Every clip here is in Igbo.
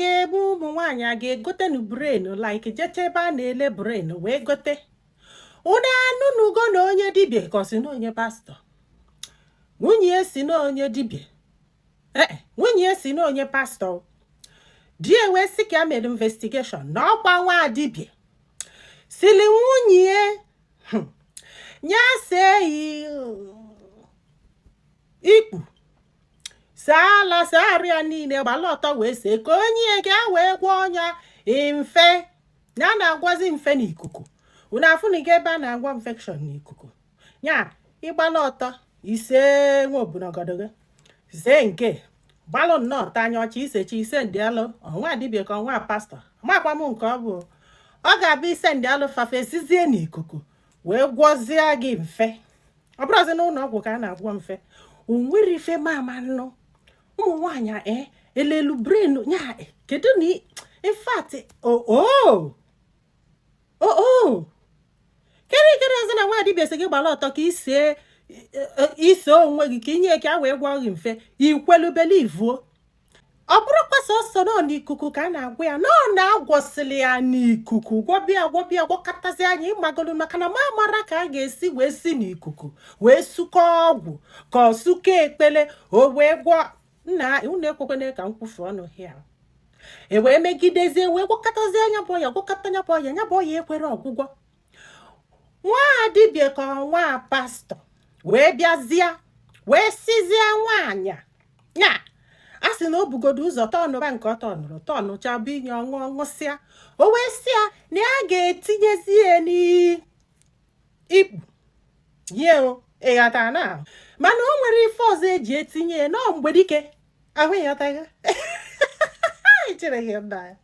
Ga-eme ụmụ nwaanyị a ga-egotenu brain, like jeche ebe a na-ele brain wee gote. Unu anụnugo na onye dibịa ka ọ sị na onye pastọ, nwunye ya si na onye dibịa, ee, nwunye ya si na onye pastọ, di ya wee sị ka ya mere investigation na ọkwa nwa dibịa sili nwunye ya, ya see ikpu, see ala, see arụ ya niile, gbala ọtọ wee see ka onye ya ka ya wee gwọọ ọnya mfe na a na-agwọzi mfe n'ikuku. Unu afụnugo ebe a na-agwọ infection n'ikuku? Ya ịgbala ọtọ ise nwa obunogodo gị, see nke gbalụ nnọọ ta anya ọcha, isecha ise ndị alụ ọnwa dibịa ka ọnwa pastọ, amakwa m nke ọ bụ. Ọ ga-abụ ise ndị alụ fafe esizie n'ikuku wee gwọzie gị mfe. Ọ bụrụzi n'ụlọ ọgwụ ka a na-agwọ mfe. O nwere ife mama nnụ ụmụ nwaanyị e elelu brain ya. Kedu na, in fact, o o kedu kedu ọzọ na nwa dibịa sị gị gbara ọtọ ka isie ise onwe gị ka inye ka a wee gwọọ gị mfe, ikwelu belivuo? Ọ bụrụkwa sọsọ nọ n'ikuku ka a na-agwọ ya, nọ na-agwọsịrị ya n'ikuku, gwọbịa gwọbịa gwọkọtazi anya ịmagolu, maka na ma mara ka a ga-esi wee si n'ikuku wee sukọ ọgwụ ka ọ sukọ ekpele o wee gwọ. Nna, unu ekwekwana ka m kwufe ọnụ hịa. E wee megidezie wee gwọkọtazie anya bụ ọya, gwọkọta anya bụ ọya, nya bụ ọya ekwere ọgwụgwọ. Nwa dibịa ka nwa pastọ wee bịazie wee sizie nwaanyị ya, a sị na o bugodo ụzọ tọnụba nke ọ tọnụrụ tọnụcha bụ inye ọṅụ ọṅụsịa, o wee sị ya na ya ga-etinyezi ya n'ikpu ye o, ịghọta na mana o nwere ife ọzọ eji etinye ya nọọ mgbe dike ahụ, ịghọtago? Chineke nna ya.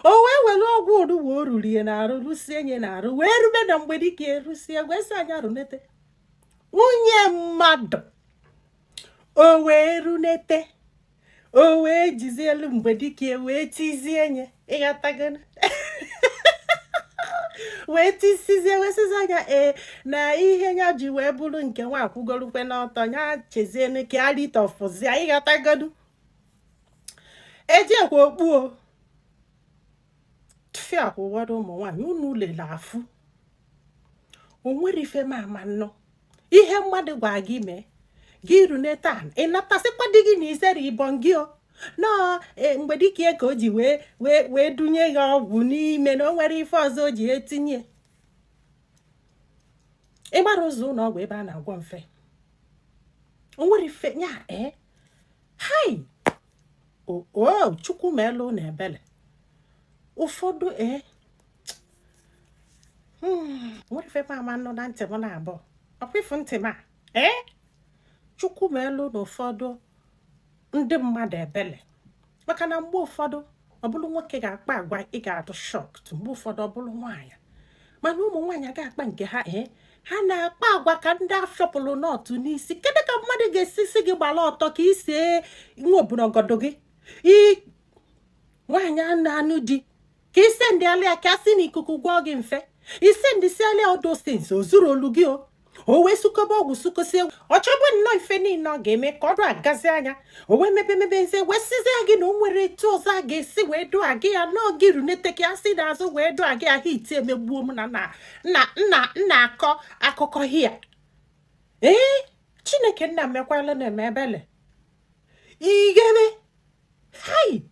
O wee were ọgwụ onugbu o ruru ya n'arụ, rụsie nye n'arụ, wee rube na mgbe dike rusie, wee sị anya runete nwunye mmadụ. O wee runete, o wee jizie elu mgbe dike wee tizie nye, ịghọtago? Wee tisizie, wee sizie anya ee na ihe ya ji wee bụrụ nke nwa akwụgorukwe n'ọtọ ya, chezienu ka ya ritọfụzia, ịghọtagodu? Ejekwa okpuo tụfịakwa. Ụfọdụ ụmụ nwaanyị unu lele afụ, o nwere ife ma ama nnọọ ihe mmadụ gwa gị mee gị runete a, ị natasịkwa di gị na isere ibọn gị o nọọ mgbe dike ka o ji wee wee wee dunye gị ọgwụ n'ime, na o nwere ife ọzọ o ji etinye. Ịgbara ụzọ ụlọ ọgwụ ebe a na-agwọ mfe, o nwere ife nya ee. Hai, o Chukwu meelu na ebele. Ụfọdụ ee nwere ife ma ama nọ na ntị m na abụọ ọkwa ifu ntị m a. Ee, Chukwu meelu na ụfọdụ ndị mmadụ ebele, maka na mgbe ụfọdụ ọ bụrụ nwoke ga-akpa agwa, ị ga-adụ shocked. Mgbe ụfọdụ ọ bụrụ nwaanyị, mana ụmụ nwaanyị aga akpa nke ha, ee, ha na-akpa agwa ka ndị afịọpụrụ nọọtụ n'isi. Kedu ka mmadụ ga-esi si gị gbara ọtọ ka ị nwa obodogodo gị nwaanyị a na-anụ di, ka ise ndị alịa ka a sị n'ikuku gwọọ gị mfe, ise ndị si alịa all those things? O zuru olu gị o, o wee sukọba ọgwụ, sukosie, ọ chọbụ nnọọ ife niile ọ ga-eme ka ọdụ agazi anya. O wee mebe mebezie, wee sizie gị na o nwere etu ọzọ a ga-esi wee dụ agị ya nọọ gị runete ka ya si n'azụ wee dụ agị ya hit emegbuo m na na nna nna nna akọ akụkọ hia. Ee, Chineke nna mekwala na-eme ebele igebe. Hai,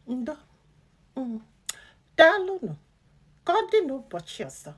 ndo. Daalụnụ, ka ọ dị n'ụbọchị ọzọ.